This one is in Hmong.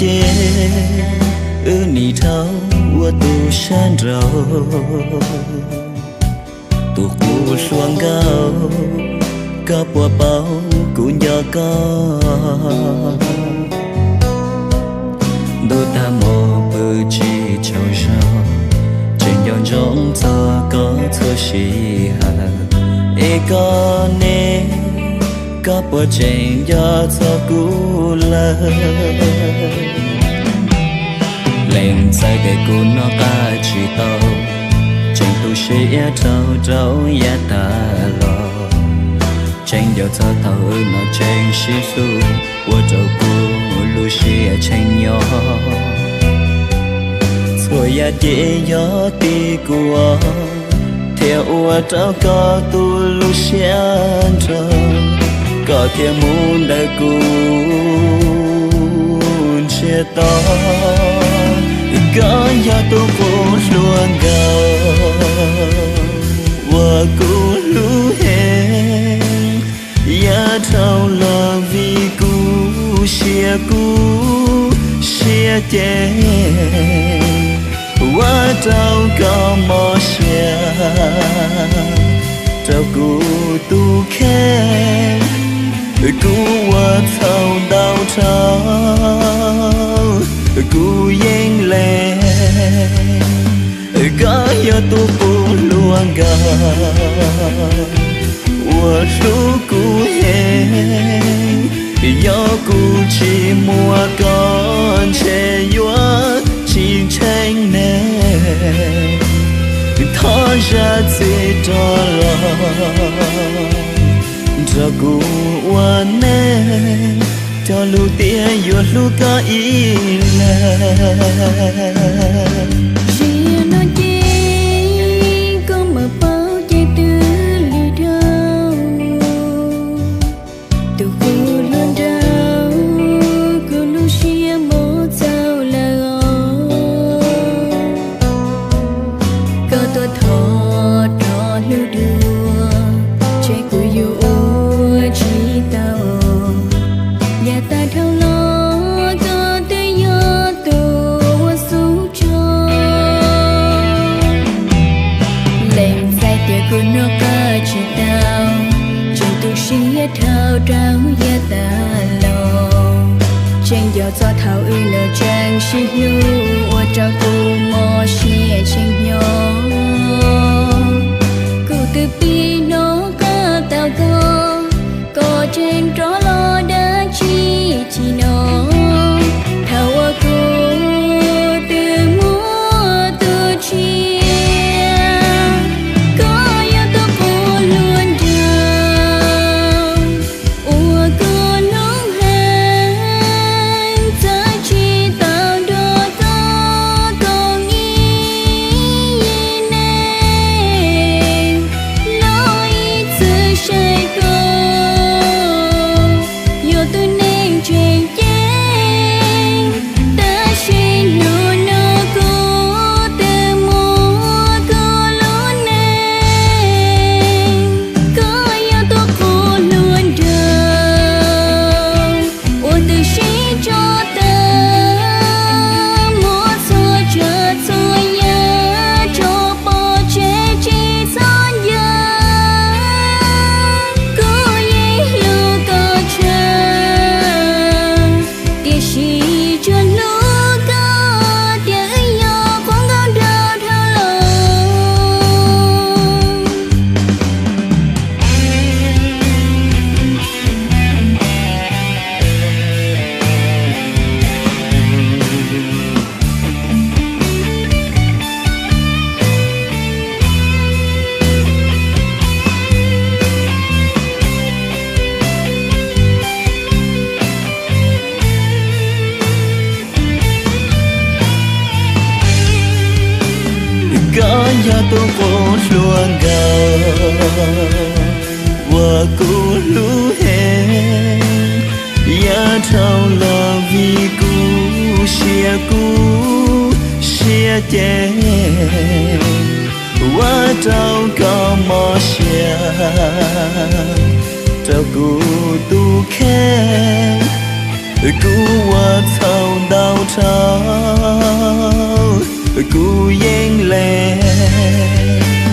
Ces wb nim dhau ua tus sab nraud, tus qub hluas nkauj, koj puas paub kuv nco koj? Ntuj tag mus pw tsis tsaug zog, tseem nco ntsoov txog koj txhua sij hawm. Es koj ne, koj puas tseem nco txog kuv lawm? Lees txais tias kuv noj qab tsis tau, tseem tu siab dhau rau yav tas los. Tseem nco txog thaum wb no tseem sib hlub, ua rau kuv lub siab tshee nyob. Txhua yam ces yog tim kuv, thiaj ua rau koj tu lub siab nrog, koj thiaj mus ntawm kuv ntsiag to. Koj yog tus qub hluas nkauj uas kuv hlub heev, yav dhau los vim kuv siab kuv siab ces ua rau koj mob siab rau kuv tus kheej. Kuv ua txhaum ntau dhau, kuv yeej lees. Koj yog tus qub hluas nkauj uas hlub kuv heev, yog kuv tsis muaj koj ntshe yuav tsis ntseeg neeg. Thov zam txim rov los nrog kuv ua neej, cog lus tias yuav hlub koj ib leeg. Zaum no ces koj mam paub ces twb lig dhau, tus qub hluas nraug, kuv lub siab mob txaus lawm os. Koj tuaj thov rov hlub dua, ntshe kuv yuav ua tsis tau. Yav tas dhau los koj twb yog tus uas xub tso. Lees txais tias kuv noj qab tsis tau, tseem tu siab dhau rau yav tas los. Tseem nco txog thaum wb no tseem sib hlub, ua rau kuv mob siab tshee nyob. Kuv twb pib hnov qab tau koj, koj tseem rov los dab tsi tsis hnov. Thaum uas kuv twb muaj tus tshiab, koj yog tus qub hluas nraug uas kuv hlub heev, txawm tsis tau nrog koj koom ib yig neeg los ib txwm saib koj yog tus neeg tseem ceeb, tab sis hnub no kuv twb muaj kuv lub neej. Koj yog tus qub hluas nraug uas twb sib tso tawm, muab txhua tsav txhua yam tso pov tseg tsis txhob nco. Kuv yeej hlub koj tshaj, tiam sis tsuas hlub koj tias wb yog qub nkauj nraug dhau los. Koj yog tus qub hluas nkauj uas kuv hlub heev, yav dhau los vim kuv siab kuv siab ces ua rau koj mob siab rau kuv tus kheej. Kuv ua txhaum ntau dhau, kuv yeej lem.